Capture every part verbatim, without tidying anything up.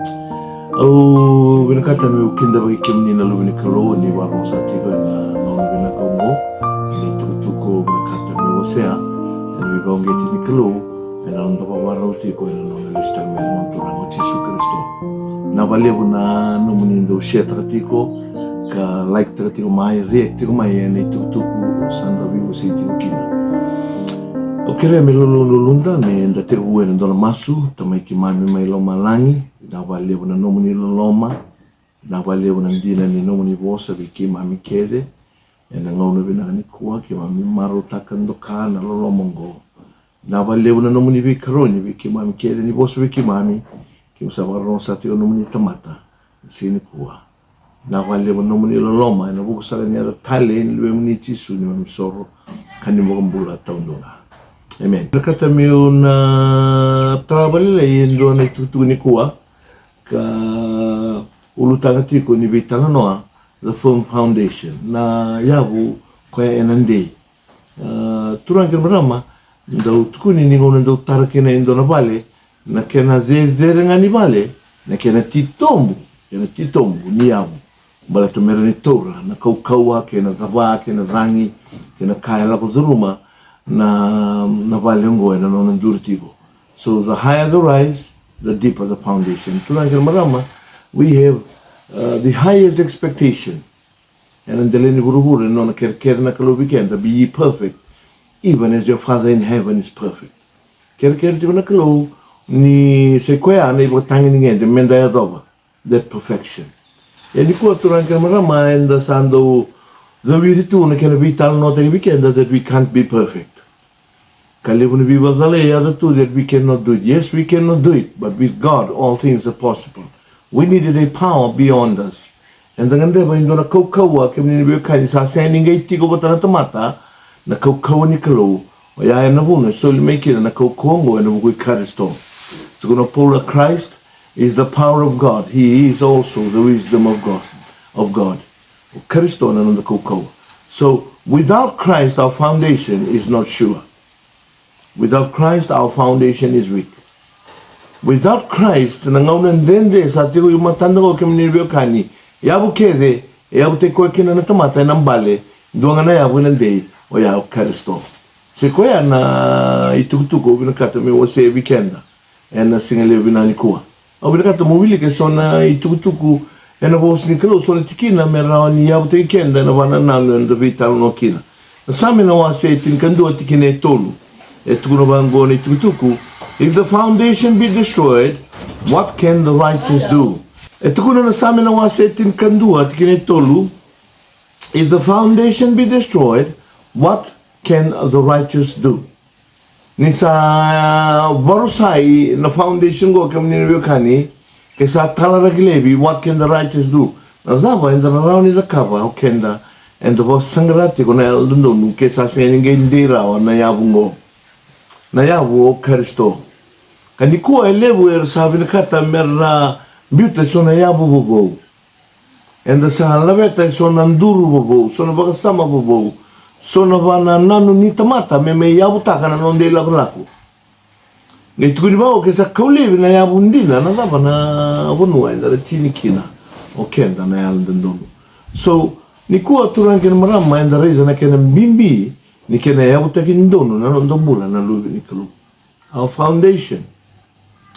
Au vinakata meu kidavaki kemuni na luve ni Kalou ni vakarorogo sara tiko ena gauna vinaka oqo. Ni tukutuku au vinakata meu wasea ena veivakauqeti ni Kalou ena noda vakarau tiko ena nona lesu tale mai na Turaga o Jisu Karisito. Vinaka vakalevu na nomuni dau share-taka tiko ka like-taka tiko mai, react tiko mai ena itukutuku sa da veiwasei tiko kina. Au kerea me lolou na uluda me da tekivu ena dua na masu. Tamai keimami mai lomalagi, vinaka vakalevu na nomuni loloma, vinaka vakalevu na dina ni nomuni vosa vei keimami kece. Ena gauna vinaka nikua keimami marautaka doka na loloma oqo. Vinaka vakalevu na nomuni veikaroni vei keimami kece ni vosa vei keimami. Keimami sa vakarorogo sara tiko na nomuni tamata ena siga nikua. Vinaka vakalevu na nomuni loloma ena vuku sara ni yaca talei ni Luvemuni Jisu, neimami isoro ka neimami iVakabula taudua ga. Amen. Vinakata meu na tarava lailai e dua na itukutuku nikua ka ulutaga tiko ni veitalanoa, the firm foundation, na yavu koya ena dei. Ah, turaga kei na marama, dau tukuni ni gauna dau tara kina e dua na vale, na kena cecere ga ni vale, na kena titobu, kena titobu ni yavu. Baleta me rawa ni taura na kaukauwa kei na cava kei na cagi kei na ka e lako curuma na, na vale oqo ena nona duri tiko. So the higher the rise, the deeper the foundation. Turaga kei na marama, we have, uh, the highest expectation ena dela ni vuravura, ena nona kerekere na Kalou vei keda, be ye perfect, even as your Father in heaven is perfect. Kerekere tiko na Kalou ni sa i koya na ivakatagedegede me da yacova that perfection. Ia nikua turaga kei na marama, eda sa dau cawiri tu na kena veitalanoataki vei keda that we can't be perfect. Ka levu na veivakacalai e yaco tu that we cannot do it. Yes, we cannot do it, but with God all things are possible. We needed a power beyond us. Eda gadreva e dua na kaukauwa, kemuni na veiwekani, sa sega ni qai tiko vata na tamata, na kaukauwa ni Kalou. Oya ena vuna e soli mai kina na kaukauwa oqo ena vuku i Karisito. Tukuna o Paula, Christ is the power of God. He is also the wisdom of God, of God. O Karisito na noda kaukauwa. So, without Christ, our foundation is not sure. Without Christ, our foundation is weak. Without Christ, na gauna dredre sa tiko i matada oqo, kemuni na veiwekani, yavu kece e yavutaki koya kina na tamata ena bale, dua ga na yavu ena dei, oya o Karisito. Sa i koya na itukutuku au vinakata meu wasea vei keda ena siga levu vinaka nikua. Au vinakata mo wilika eso na itukutuku ena vosa ni Kalou, so na tikina me rawa ni yavutaki keda ena vakanananu eda veitalanoa kina. Na Same na wase e tinikadua, tikina e tolu. E tukuna vaqo na itukutuku: If the foundation be destroyed, what can the righteous do? E tukuna na Same na wase e tinikadua, tikina e tolu: If the foundation be destroyed, what can the righteous do? Ni sa varusai na foundation qo, kemuni na veiwekani, ke sa talaraki laivi, what can the righteous do? Na cava eda na rawa ni cakava o keda eda vakasaqara tiko na yalododonu ke sa sega ni qai dei rawa na yavu qo, na yavu o Karisito? Ka nikua e levu era sa vinakata mera biuta eso na yavu vovou. Eda sa laveta eso na duru vovou, so na vakasama vovou, so na vakanananu ni tamata me mai yavutaka na noda ilakolako. Qai tukuni vaqo, ke sa kau laivi na yavu dina, na cava na vanua eda na tini kina o keda na yalododonu? So nikua turaga kei na marama, eda raica na kena bibi ni kena yavutaki donu na noda bula na luve ni Kalou. Our foundation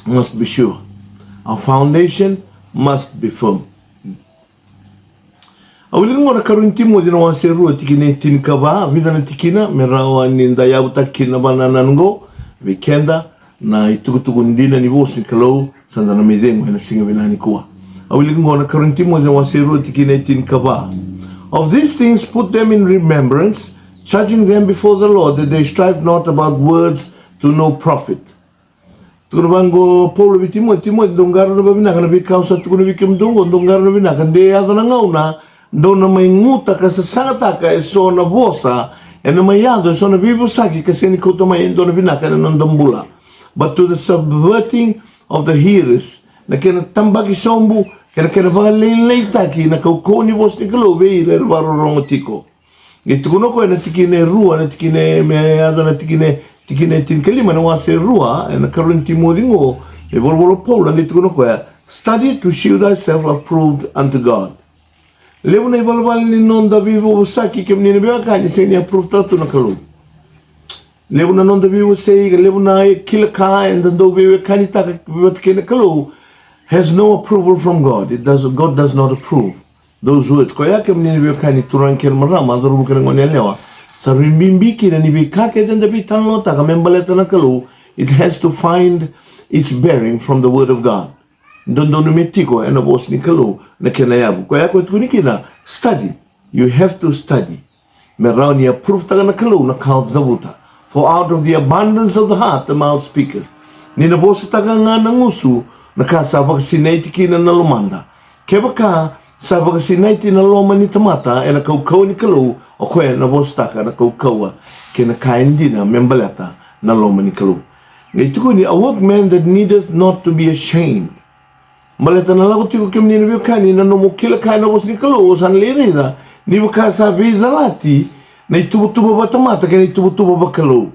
must be sure. Our foundation must be firm. Au wilika qo na Karua ni Timoci na wase rua, tikina e tinikava, vica na tikina me rawa ni da yavutaka kina na vakanananu qo vei keda na itukutuku dina ni vosa ni Kalou sa da na mai cegu ena siga vinaka nikua. Au wilika qo na Karua ni Timoci na wase rua, tikina e tinikava: Of these things put them in remembrance, charging them before the Lord that they strive not about words to no profit. Tukuna vaqo o Paula vei Timoci, Timoci, dou qarauna vakavinaka na veika au sa tukuna vei kemudou qo, dou qarauna vinaka, de yaco na gauna dou na mai guta ka sasagataka eso na vosa ena mai yaco eso na veivosaki ka sega ni kauta mai e dua na vinaka ena noda bula. But to the subverting of the hearers, na kena tabaki sobu kei na kena vakalailaitaki na kaukauwa ni vosa ni Kalou vei ira era vakarorogo tiko. Qai tukuna o koya na tikina e rua, na tikina e, me yaco na tikina e, tikina e tinikalima na wase rua ena Karua ni Timoci qo, e volavola o Paula, qai tukuna o koya: Study to shew thyself approved unto God. Levu na ivalavala ni noda veivosaki, kemuni na veiwekani, sega ni approve-taka tu na Kalou. Levu na noda veivosaki, levu na kila ka eda dau veiwekanitaka vata kei na Kalou has no approval from God. It does, God does not approve those words. Koya, kemuni na veiwekani, turaga kei na marama, cauravou kei na goneyalewa, sa rui bibi kina ni veika kece eda veitalanoataka me baleta na Kalou, it has to find its bearing from the word of God. Dodonu me tiko ena vosa ni Kalou na kena yavu. Koya ko tukuni kina, study. You have to study. Me rawa ni approve-taka na Kalou na ka o cavuta. For out of the abundance of the heart the mouth speaketh. Ni na vosataka ga na gusu na ka sa vakasinaiti kina na lomada. Kevaka sa vakasinaiti na loma ni tamata ena kaukauwa ni Kalou, o koya na vosataka na kaukauwa kei na ka e dina me baleta na loma ni Kalou. Qai tukuni, a workman that needeth not to be ashamed. Baleta na lako tiko, kemuni na veiwekani, na nomu kila ka ena vosa ni Kalou, o sa na lai raica ni vaka sa veicalati na ituvatuva vatamata kei na ituvatuva vakalou.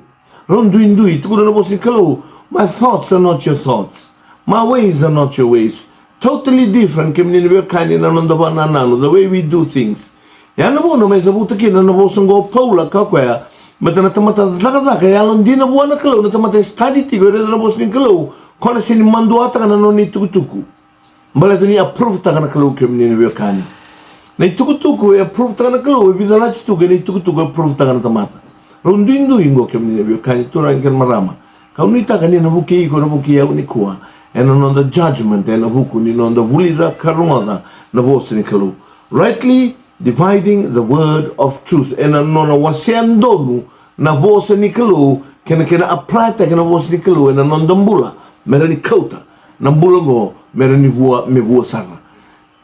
Rau duidui. Tukuna na vosa ni Kalou, my thoughts are not your thoughts, my ways are not your ways. Totally different, kemuni na veiwekani, na noda vakanananu, the way we do things. Ya na vuna mai cavuta kina na vosa oqo o Paula, kaya o koya, baleta na tamata cakacaka, e yalodina vua na Kalou, na tamata e study tiko, e raica na vosa ni Kalou, ko na sega ni maduataka na nona itukutuku. Baleta ni approve-taka na Kalou, kemuni na veiwekani. Na itukutuku e approve-taka na Kalou, e veicalati tu kei na itukutuku e approve-taka na tamata. Rau duidui oqo, kemuni na veiwekani, turaga kei na marama. Kau nuitaka ni na vukei iko, na vukei au nikua ena noda judgment, ena vuku ni noda vulica ka rogoca na vosa ni Kalou. Rightly dividing the word of truth. Ena nona wasea donu na vosa ni Kalou, kei na kena apply-taki na vosa ni Kalou ena noda bula, me rawa ni kauta na bula oqo me rawa ni vua, me vua sara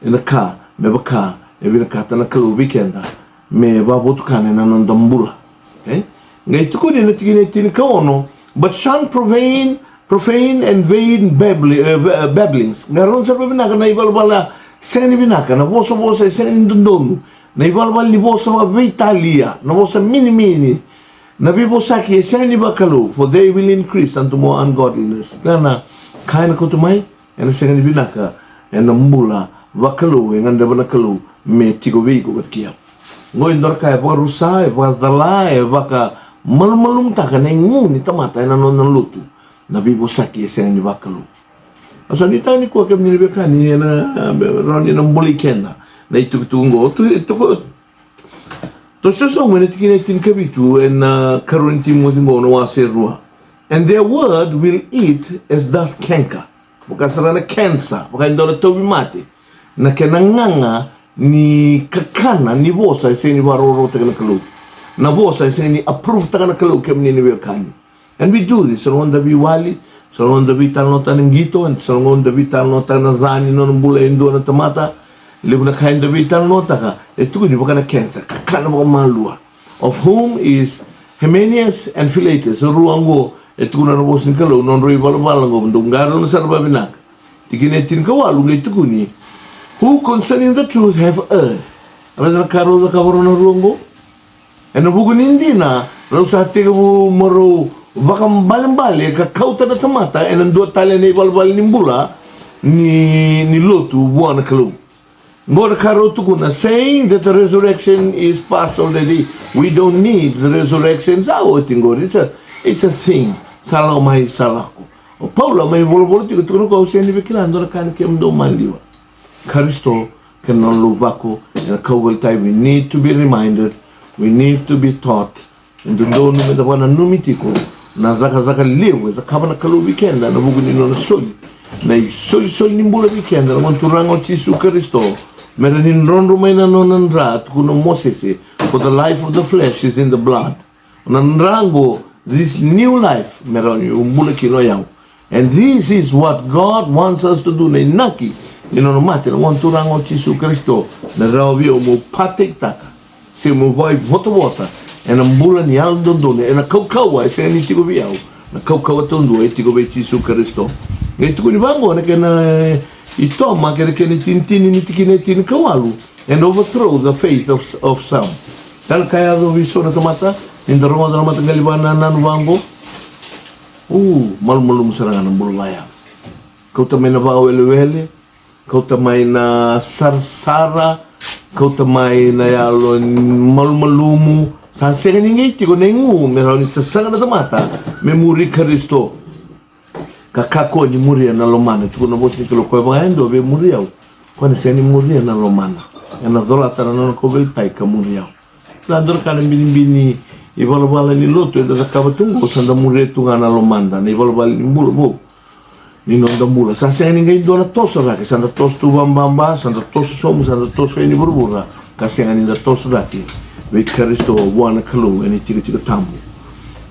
ena ka me vaka e vinakata na Kalou vei keda me vakavotukana ena noda bula. Okay? Qai tukuni na tikina e tinikaono, but shun profane, profane and vain babbli-, eh, ba-, babblings. Qarauna sara vakavinaka na ivalavala sega ni vinaka, na vosavosa e sega ni dodonu, na ivalavala ni vosa vakaveitalia, na vosa minimini, na veivosaki e sega ni vakalou, for they will increase unto more ungodliness. Na, na ka ena kauta mai ena sega ni vinaka ena bula vakalou e gadreva na Kalou me tiko vei iko vata kei au. Oqo e dua na ka e vakarusa, e vakacala, e vakamalumalumutaka na igu ni tamata ena nona lotu, na veivosaki e sega ni vakalou. Au sa nuitaka nikua, kemuni na veiwekani, ena, e, rawa ni na bolei keda na itukutuku oqo. Tu, tuku, Toso sobu mai na tikina e tinikavitu ena, a, karua ni Timoci oqo na wase e rua. And their word will eat as doth canker. Vaka sara na cancer, vaka e dua na tauvimate, na kena gaga ni kakana ni vosa e sega ni vakarokorokotaki na Kalou, na vosa e sega ni approve-taka na Kalou, kemuni na veiwekani. And we do this. Sa rogoca na veiwali, sa rogoca na veitalanoataka na qito, sa rogoca na veitalanoataka na ca ni nona bula e dua na tamata. Levu na ka eda veitalanoataka e tukuni vaka na cancer, kakana vakamalua. Of whom is Hymenaeus and Philetus. O rua oqo e tukuna na vosa ni Kalou, nodrau ivalavala oqo, dou qarauna sara vakavinaka. Tikina e tinikawalu qai tukuni, who concerning the truth have erred. Raica na ka rau cakava rau na rua oqo. Ena vuku ni dina, rau sa tekivu mo rau vakaibalebale ka kauta na tamata ena dua tale na ivalavala ni bula ni, ni lotu vua na Kalou. Oqo na ka rau tukuna, saying that the resurrection is past already. We don't need the resurrection. Sa oti oqori, it's a, it's a thing. Sa lako mai, sa lako. O Paula mai volavola tiko, tukuna o koya, au sega ni via kila e dua na ka ena kemudou maliwa. Karisito kei na nona lauvako ena kauveilatai. We need to be reminded, we need to be taught. E dodonu meda vakananumi tiko na cakacaka levu e cakava na Kalou vei keda ena vuku ni nona soli na isolisoli ni bula vei keda na Gone Turaga o Jisu Karisito, me rawa ni drodro mai na nona dra. Tukuna o Mosese, for the life of the flesh is in the blood. Na dra oqo, this new life, me rawa ni bula kina o yau. And this is what God wants us to do. Na inaki ni nona mate na Gone Turaga o Jisu Karisito, me rawa vei au meu partake-taka se meu vakaivotavota ena bula ni yalododonu, ena kaukauwa e sega ni tiko vei au, na kaukauwa taudua e tiko vei Jisu Karisito. Qai tukuni vaqo na kena, e, itoma kei na kena itinitini ni tikina e tinikawalu. And overthrow the faith of, of some. Ka na ka e yaco vei so na tamata, ni da rogoca na mataqali vakanananu vaqo. U, malumalumu sara ga na bula vaya. Kauta mai na vakawelewele, kauta mai na sarasara, kauta mai na yalo ni malumalumu. Sa sega ni qai tiko na igu me rawa ni sasaga na tamata me muri Karisito, ka kakua ni muria na lomana. Tukuna na vosa ni Kalou, koya vaka e dua via muri au, koya na sega ni muria na lomana, ena colata na nona kauveilatai ka muri au. Sa dua na ka na binibini ivalavala ni lotu eda cakava tu qo, sa da muria tu ga na lomada, na ivalavala ni bula vou ni noda bula. Sa sega ni qai dua na toso cake, sa da toso tu vababa, sa da toso sobu, sa da toso yani vuravura, ka sega ni da toso cake vei Karisito vua na Kalou ena itikotiko tabu.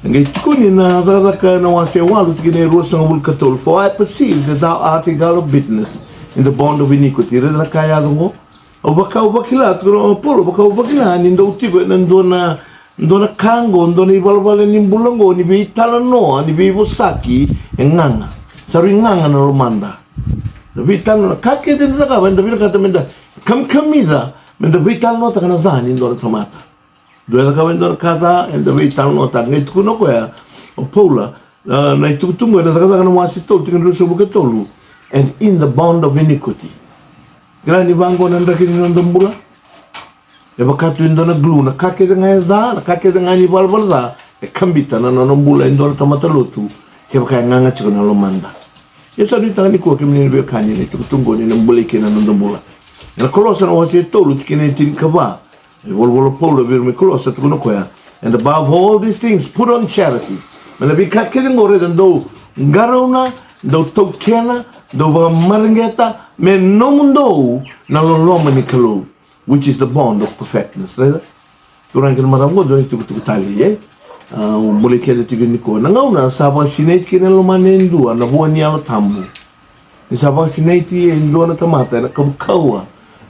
E qai tukuni na Cakacaka na wase walu tikina e ruasagavulu ka tolu: "For I perceive that thou art a gall of bitterness in the bond of iniquity." Raica na ka e yaco qo. Au vaka au vakila, tukuna o Paula, vaka au vakila ni dou tiko ena dua na, dua na ka qo, dua na ivalavala ni bula qo ni veitalanoa, ni veivosaki e gaga. Sa rui gaga na lomada. Na veitalanoa, ka kece eda cakava, eda vinakata meda kamikamica, meda veitalanoataka na ca ni dua na tamata. Dua e cakava e dua na ka ca, eda veitalanoataka. Qai tukuna o koya o Paula, a, na itukutuku ena Cakacaka na wase tolu tikina ruasagavulu ka tolu: "And in the bond of iniquity." Kila ni vaqo na draki ni noda bula. E vaka tu e dua na glue, na ka kece ga e ca, na ka kece ga ni valavala ca, e kabita na nona bula e dua na tamata lotu, kevaka e gaga tiko na lomada. Ia sa nuitaka nikua, kemuni na veiwekani, na itukutuku qo ni na bolei kina na noda bula. Ena Kolosa na wase e tolu tikina e tinikava, e volavola o Paula vei ira mai Kolosa, tukuna o koya: "And above all these things, put on charity." Mai na veika kece qo, raica, dou qarauna, dou taukena, dou vakamareqeta me nomudou na loloma ni Kalou, which is the bond of perfectness. Raica? Turaga kei na marama, qo dua na itukutuku talei, e? A, au bolei keda tiko nikua. Na gauna sa vakasinaiti kina e lomana e dua na vua ni Yalo Tabu, ni sa vakasinaiti e dua na tamata ena kaukauwa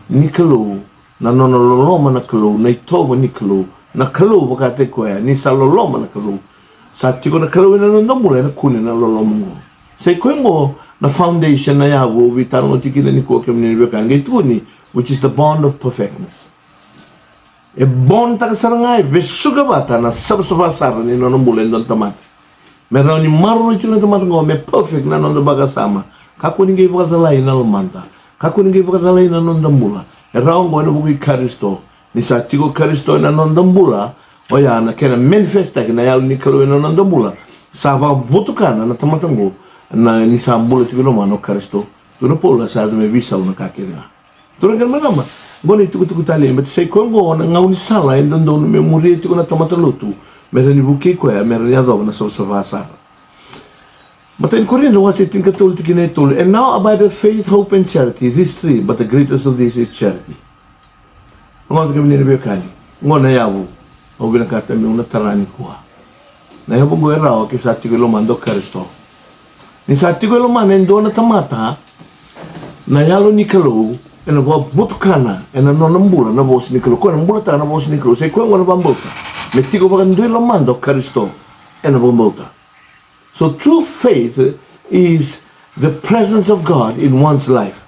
ni Kalou, na nona loloma na Kalou, na itovo ni Kalou, na Kalou vakataki koya, ni sa loloma na Kalou. Sa tiko na Kalou ena noda bula, ena kune na loloma qo. Sa i koya qo na foundation, na yavu au veitalanoataki kina nikua, kemuni na veiwekani, qai tukuni, which is the bond of perfectness. E bond taka sara ga, e vesuka vata na savasava sara ni nona bula e dua na tamata. Me rawa ni maroroi tiko na tamata qo me perfect na noda vakasama. Kakua ni qai vakacalai na lomada. Kakua ni qai vakacalai na noda bula. E rawa qo ena vuku i Karisito. Ni sa tiko Karisito ena noda bula, oya na kena manifestaki na Yalo ni Kalou ena noda bula. Sa vakavotukana na tamata qo, na, ni sa bula tiko e lomana o Karisito. Tukuna o Paula sa yaco me veisau na ka kece ga. Turaga kei na marama, qo na itukutuku talei, baleta sa i koya qo na gaunisala e dodonu me muria tiko na tamata lotu, me rawa ni vukei koya, me rawa ni yacova na savasava sara. Matai ni Korinica wase tinikatolu tikina e tolu: "And now abideth faith, hope, and charity, these three, but the greatest of these is charity." Rogoca, kemuni na veiwekani, qo na yavu au vinakata meu na tara nikua. Na yavu qo e rawa ke sa tiko e lomada o Karisito. Ni sa tiko e lomana e dua na tamata, na Yalo ni Kalou ena vakavotukana ena nona bula na vosa ni Kalou. Koya na bulataka na vosa ni Kalou. Sa i koya qo na vakabauta, me tiko vakadua e lomada o Karisito ena vakabauta. So true faith is the presence of God in one's life.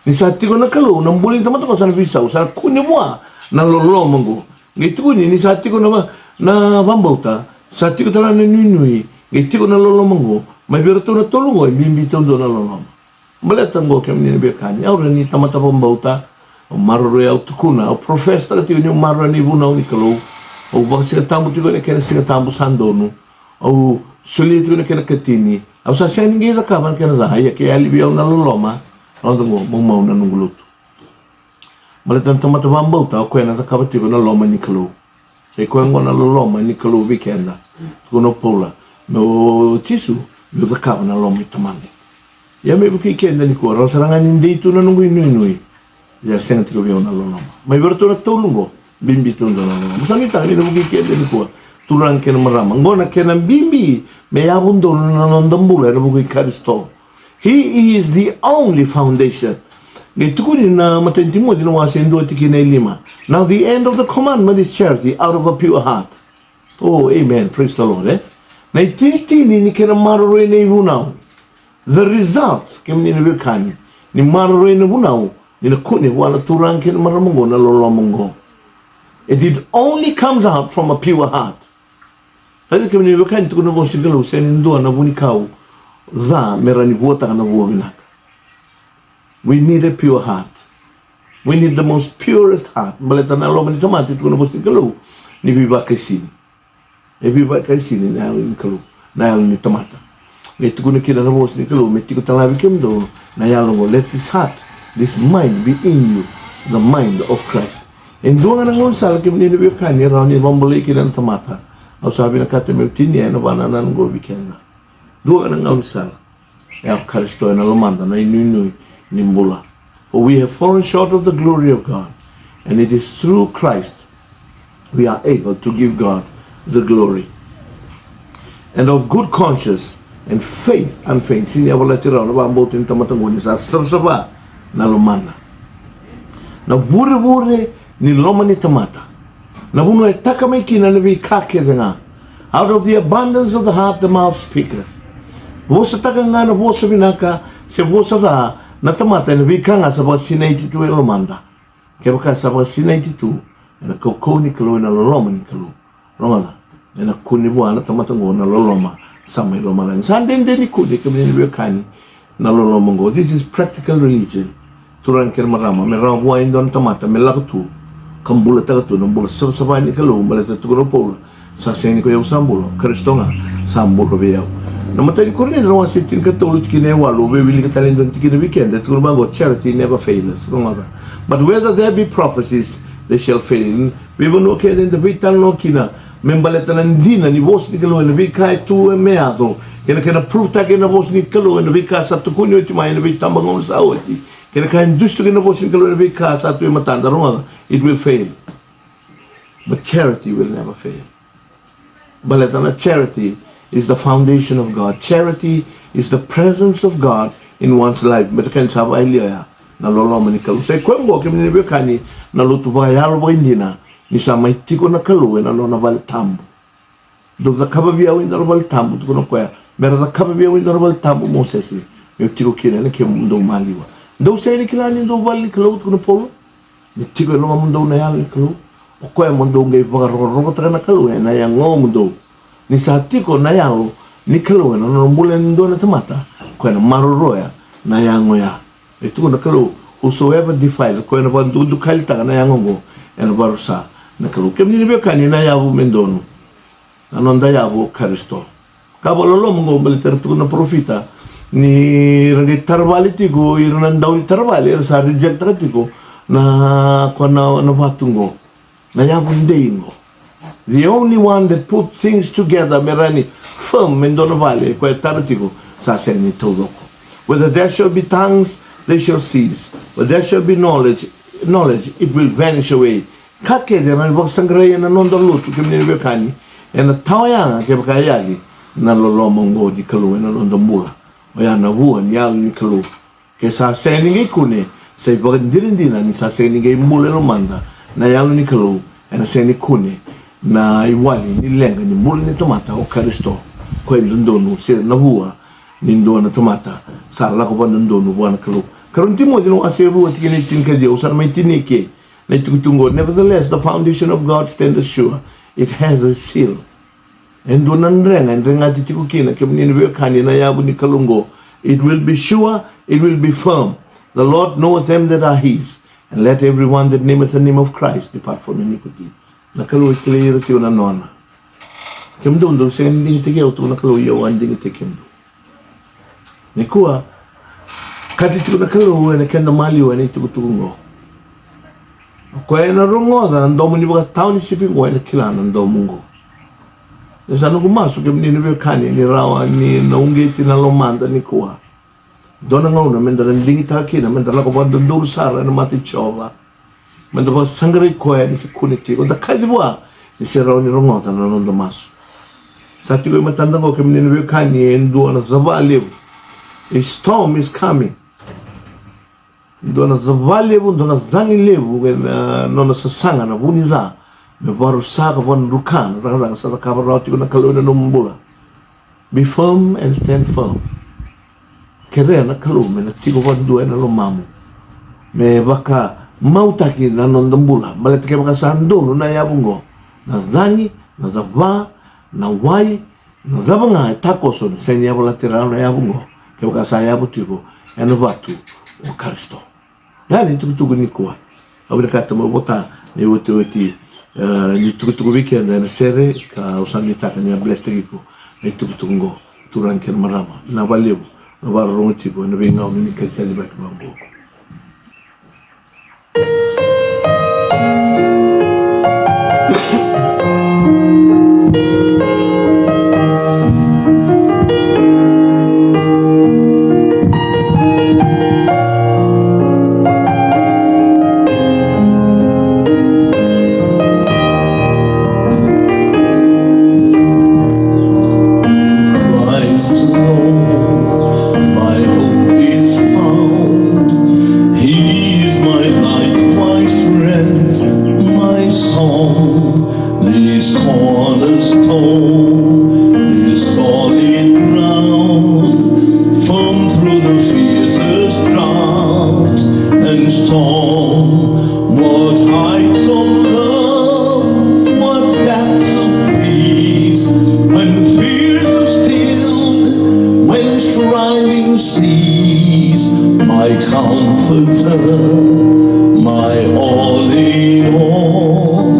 Ni sa tiko na Kalou, na bula ni tamata qo sa na veisau, sa na kune vua na loloma qo. Qai tukuni ni sa tiko na va-, na vakabauta, sa tiko tale na nuinui, qai tiko na loloma qo. Mai vei iratou na tolu qo, e bibi taudua na loloma. Baleta qo, kemuni na veiwekani, au rawa ni tamata vakabauta, au maroroi, au tukuna, au profess-taka tiko niu maroroya na ivunau ni Kalou. Au vakasigatabu tiko ena kena Sigatabu sa donu. Au solia tiko na kena ikatini. Au sa sega ni qai cakava na kena ca, ia ke yali vei au na loloma, au na qo, maumau na noqu lotu. Baleta na tamata vakabauta, o koya na cakava tiko na loma ni Kalou. Sa i koya qo na loloma ni Kalou vei keda. Tukuna o Paula, o Jisu, meu cakava na loma i Tamaqu. Ia me vukei keda nikua, rawa sara ga ni dei tu na noqu inuinui, ia sega tiko vei au na loloma. Mai vei iratou na tolu qo, bibi tu na loloma. Sa nuitaka ni na vukei keda nikua, turaga kei na marama. Qo na kena bibi me yavu donu na noda bula ena vuku i Karisito. He is the only foundation. Qai tukuni na Matai ni Timoci na wase e dua tikina e lima: "Now the end of the commandment is charity out of a pure heart." Oh, amen. Praise the Lord, e? Na itinitini ni kena maroroi na ivunau. The result, kemuni na veiwekani, ni maroroi na vunau, ni na kune vua na turaga kei na marama qo na loloma qo. And it only comes out from a pure heart. Raica, kemuni na veiwekani, tukuna na vosa ni Kalou, sega ni dua na vunikau ca me rawa ni vuataka na vua vinaka. We need a pure heart. We need the most purest heart. Baleta na loma ni tamata, e tukuna na vosa ni Kalou, ni veivakaisini. E veivakaisini na yalo ni Kalou, na yalo ni tamata. E tukuna kina na vosa ni Kalou me tiko tale ga vei kemudou na yalo oqo, let this heart, this mind be in you, the mind of Christ. E dua ga na gaunisala, kemuni na veiwekani, e rawa ni vakabulai kina na tamata. Au sa vinakata meu tinia ena vakanananu oqo vei keda. Dua ga na gaunisala. E o Karisito ena lomada, na inuinui ni bula. For we have fallen short of the glory of God, and it is through Christ we are able to give God the glory. And of good conscience and faith unfeigned. Sega ni yavalati rawa na vakabauta ni tamata oqo ni sa savasava na lomana. Na vurevure ni loma ni tamata, na vanua e taka mai kina na veika kece ga. Out of the abundance of the heart the mouth speaketh. Vosataka ga na vosa vinaka se vosa ca na tamata ena veika ga sa vakasinaiti tu e lomada. Kevaka sa vakasinaiti tu ena kaukauwa ni Kalou, ena loloma ni Kalou, rogoca, ena kune vua na tamata oqo na loloma sa mai lomalagi. Sa dredre ni kune, kemuni na veiwekani, na loloma oqo. This is practical religion. Turaga kei na marama, me rawa vua e dua na tamata me lako tu ka bulataka tu na bula savasava ni Kalou, baleta e tukuna o Paula, sa sega ni ko i au sa bula, o Karisito ga sa bula vei au. Na imatai ni Korinica na wase tinikatolu, tikina e walu, au via wilika tale e dua na tikina vei keda, e tukuna vaqo, charity never fails. Rogoca. But whether there be prophecies, they shall fail. Veivanua kece eda veitalanoa kina me baleta na dina ni vosa ni Kalou ena veika e tu me yaco, kei na kena proof-taki na vosa ni Kalou ena veika sa tukuni oti mai ena veitabagauna sa oti, kei na ka e dusi tu kina na vosa ni Kalou ena veika sa tu e matada, rogoca, it will fail. But charity will never fail. Baleta na charity is the foundation of God. Charity is the presence of God in one's life. Baleta kena sa vakayalia ya na loloma ni Kalou. Sa i koya oqo, kemuni na veiwekani, na lotu vakayalo vakaidina, ni sa mai tiko na Kalou ena nona vale tabu. Dou cakava vei au e dua na vale tabu, tukuna o koya. Me ra cakava vei au e dua na vale tabu, Mosese, meu tiko kina ena kemudou maliwa. Dou sega ni kila ni dou vale ni Kalou, tukuna o Paula, ni tiko e lomamudou na Yalo ni Kalou? O koya mo dou qai vakarokorokotaka na Kalou ena yagomudou. Ni sa tiko na Yalo ni Kalou ena nona bula e dua na tamata, o koya ena maroroya na yago ya. E tukuna na Kalou, whosoever defile, o koya ena vakadukadukalitaka na yago oqo, ena vakarusa na Kalou. Kemuni na veiwekani, na yavu me donu. Na noda yavu o Karisito. Ka vakaloloma oqo, baleta era tukuna na parofita ni ra qai taravale tiko ira na dau ni taravale, era sa reject-taka tiko na, ko na, na vatu oqo. Na yavu dei oqo. The only one that put things together me rawa ni firm me dua na vale, koya e tara tiko, sa sega ni taucoko. Whether there shall be tongues, they shall cease. Whether there shall be knowledge, knowledge, it will vanish away. Ka kece e rawa ni vakasaqarai ena noda lotu, kemuni na veiwekani, ena tawayaga kevaka e yali na loloma oqo ni Kalou ena noda bula. Oya na vua ni Yalo ni Kalou. Ke sa sega ni qai kune, sa ivakadinadina ni sa sega ni qai bula e lomada na Yalo ni Kalou, ena sega ni kune na iwali ni leqa ni bula ni tamata o Karisito, koya e dodonu, se na vua ni dua na tamata sa lako vakadodonu vua na Kalou. Karua ni Timoci na wase e rua, tikina e tinikaciwa, au sa na mai tinia eke na itukutuku oqo. Nevertheless, the foundation of God standeth sure. It has a seal. E dua na drega e dregati tiko kina, kemuni na veiwekani, na yavu ni Kalou oqo. It will be sure, it will be firm. The Lord knoweth them that are his, and let every one that nameth the name of Christ depart from iniquity. Na Kalou e kilai ira tiko na nona. Kemudou dou sega ni digitaki au, tukuna na Kalou, ia au a digitaki kemudou. Nikua, kaci tiko na Kalou ena keda maliwa ena itukutuku oqo. O koya ena rogoca na domo ni vakatawa ni sipi oqo, ena kila na domo oqo. E sa noqu masu, kemuni na veiwekani, ni rawa ni na uqeti na lomada nikua. Dua na gauna meda na digitaka kina meda lako vakadodonu sara ena mata i Jiova. Meda vakasaqarai koya ni se kune tiko, da kaci vua ni se rawa ni rogoca na noda masu. Sa tiko e matada oqo, kemuni na veiwekani, e dua na cava levu. A storm is coming. Dua na cava levu, dua na cagi levu ena nona sasaga na vu ni ca, me vakarusa ka vakadruka na cakacaka sa cakava rawa tiko na Kalou ena nomu bula. Be firm and stand firm. Kerea na Kalou me na tiko vakadua ena lomamu, me vakamautaki na noda bula. Baleta kevaka sa donu na yavu oqo, na cagi, na cava, na wai, na cava ga e takoso, na sega ni yavalati rawa na yavu oqo. Kevaka sa yavu tiko ena vatu o Karisito. Ia na itukutuku nikua. Au vinakata meu vota na iotioti, e, ni tukutuku vei keda ena sere, ka au sa nuitaka ni a blesstaki iko na itukutuku oqo. Turaga kei na marama, vinaka vakalevu na vakarorogo tiko ena veigauna ni kacivi vaqo. Christ alone, my hope is found. He is my light, my strength, my song. This cornerstone, this solid ground, firm through the fiercest drought and storm. What heights of love, what depths of peace, when fears are stilled, when striving cease, my comforter, my all in all.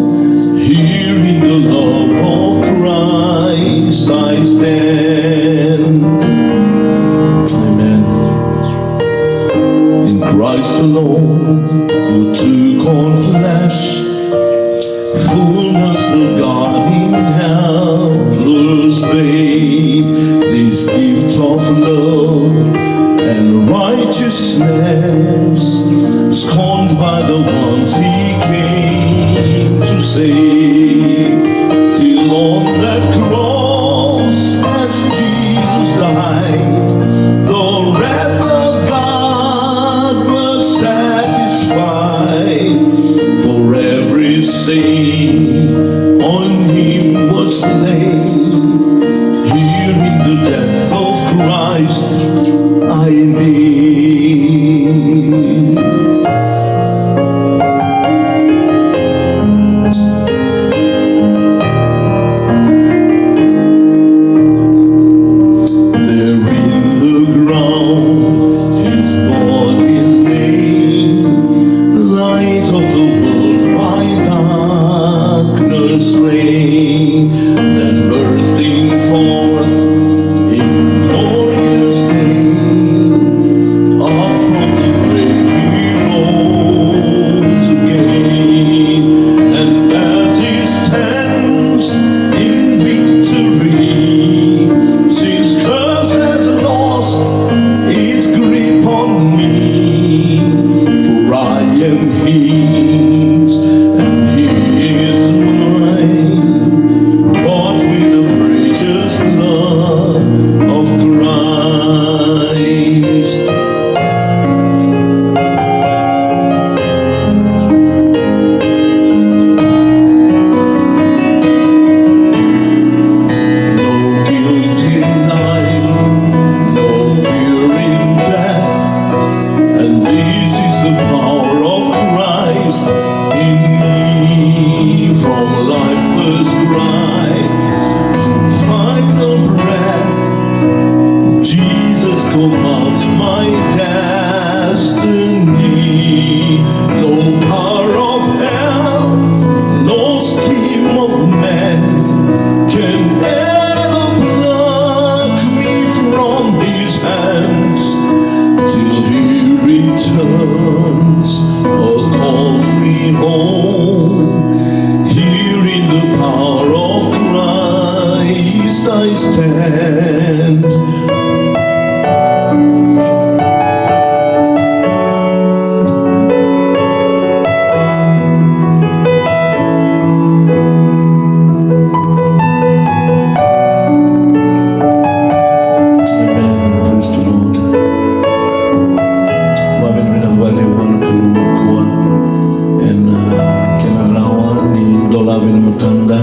Here in the love of Christ I stand. Amen. In Christ alone, who took on flesh, fullness of God in helpless babe, this gift of love and righteousness, scorned by the ones he came to save, till on that cross as Jesus died, the wrath of God was satisfied. For every sin on him was laid. Here in the death of Christ I live. There in the ground his body lay, light of the world by darkness slain, then bursting forth in glorious day, up from the grave he rose again, and as he stands in victory, since curse has lost its grip on me, for I am his and he is mine, bought with the precious blood of Christ. No guilt in life, no fear in death, and this is the power of Christ in me. From life first cry to final breath, Jesus commands my destiny. No power of hell, no scheme of man can ever pluck me from his hands, till he returns or calls me home. Here in the power of Christ I stand. Amen. Praise the Lord. Vakavinavinaka vakalevu vua na Kalou nikua ena, ah, kena rawa ni dolavi na matada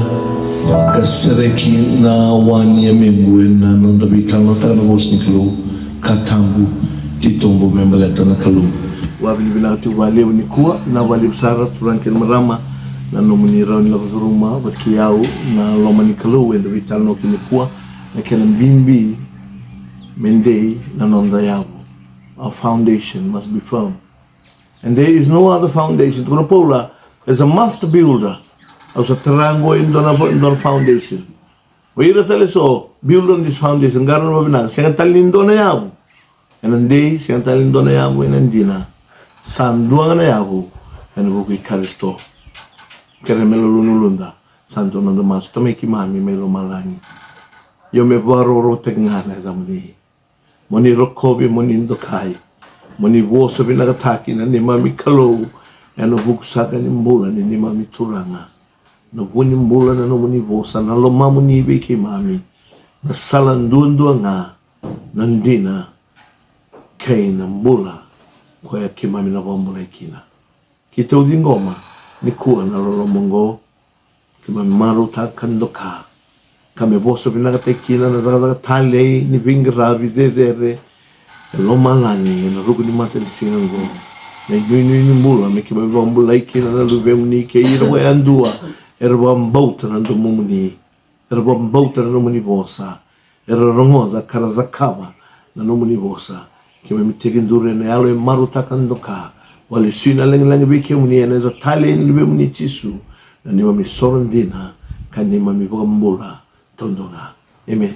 ka sereki na wa ni yamengu ena noda veitalanoataka na vosa ni Kalou. Ka tabu, titobu me baleta na Kalou. Vakavinavinaka tiko vakalevu nikua, vinaka vakalevu sara turaga kei na marama, na nomuni rawa ni lako curuma vata kei au na loma ni Kalou eda veitalanoa kina nikua, na kena bibi me dei na noda yavu. our foundation must be firm. And there is no other foundation. Tukuna o Paula, as a master builder, au sa tara qo e dua na, dua na foundation. O ira tale eso, build on this foundation, qarauna vakavinaka, sega tale ni dua na yavu ena dei, sega tale ni dua na yavu ena dina. Sa dua ga na yavu ena vuku i Karisito. Kerea me lolou na uluda. Sa dua na noda masu. Tamai keimami mai lomalagi, io me vakarokorokotaki ga na yacamuni. Mo ni rokovi, mo ni dokai, mo ni vosa vinakataki na neimami Kalou, ena vuku saka ni bula ni neimami Turaga. Na vu ni bula na nomuni vosa, na lomamuni vei keimami, na sala duadua ga, na dina kei na bula, koya keimami na vakabulai kina. Keitou ciqoma nikua na loloma oqo, keimami marautaka ka doka, ka me vosa vinakataki kina na cakacaka talei ni veiqaravi cecere e lomalagi ena ruku ni matanisiga oqo. Na inuinui ni bula me keimami vakabulai kina na luvemuni kei ira vakayadua era vakabauta na domomuni, era vakabauta na nomuni vosa, era rogoca ka ra cakava na nomuni vosa. Keimami tekiduru ena yalo e marautaka, doka, vakalesui na lagilagi vei kemuni ena yaca talei ni luvemuni Jisu, na neimami soro dina ka neimami vakabula taudua ga. Amen.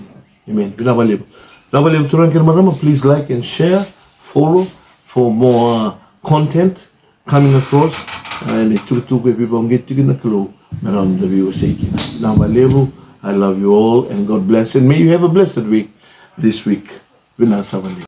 Amen. Vinaka vakalevu. Vinaka vakalevu turaga kei na marama. Please like and share, follow for more content coming across. Ena itukutuku e veivakauqeti tiko na Kalou me rawa ni da veiwasei kina. Vinaka vakalevu. I love you all and God bless, and may you have a blessed week this week. Vinaka saka vakalevu.